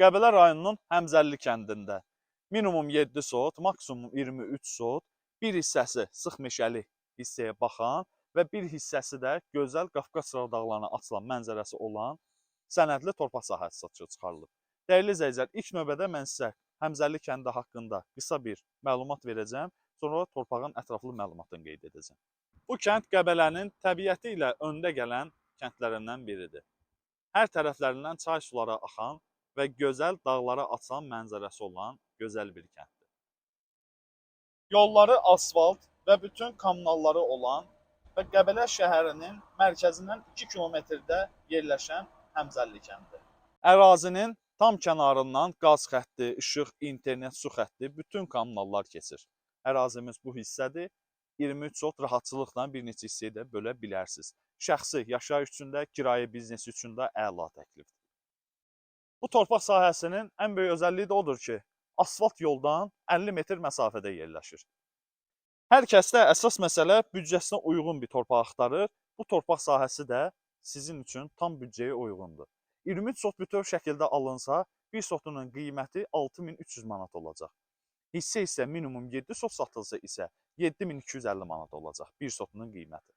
Qəbələ rayonunun Həmzəlli kəndində minimum 7 sot, maksimum 23 sot, bir hissəsi sıx meşəli hissəyə baxan və bir hissəsi də gözəl Qafqaz dağlarına açılan mənzərəsi olan sənədli torpaq sahəsi satışa çıxarılıb. Dəyərli izləyicilər, ilk növbədə mən sizə Həmzəlli kəndi haqqında qısa bir məlumat verəcəm, sonra torpağın ətraflı məlumatını qeyd edəcəm. Bu kənd Qəbələnin təbiəti ilə öndə gələn kəndlərindən biridir. Hər tərəflərindən çay suları axan və gözəl dağlara açılan mənzərəsi olan gözəl bir kənddir. Yolları asfalt və bütün kommunalları olan və Qəbələ şəhərinin mərkəzindən 2 kilometrdə yerləşən Həmzəlli kəndi. Ərazinin tam kənarından qaz xətti, işıq, internet, su xətti, bütün kommunallar keçir. Ərazimiz bu hissədir. 23 sot rahatçılıqla bir neçə hissəyə də bölə bilərsiniz. Şəxsi yaşayış üçün də, kirayə biznesi üçün də əla təklifdir. Bu torpaq sahəsinin ən böyük özəlliyi də odur ki, asfalt yoldan 50 metr məsafədə yerləşir. Hər kəs də əsas məsələ büdcəsinə uyğun bir torpaq axtarır. Bu torpaq sahəsi də sizin üçün tam büdcəyə uyğundur. 23 sot bütöv şəkildə alınsa, bir sotunun qiyməti 6300 manat olacaq. Hissə isə minimum 7 sot satılsa isə 7250 manat olacaq bir sotunun qiyməti.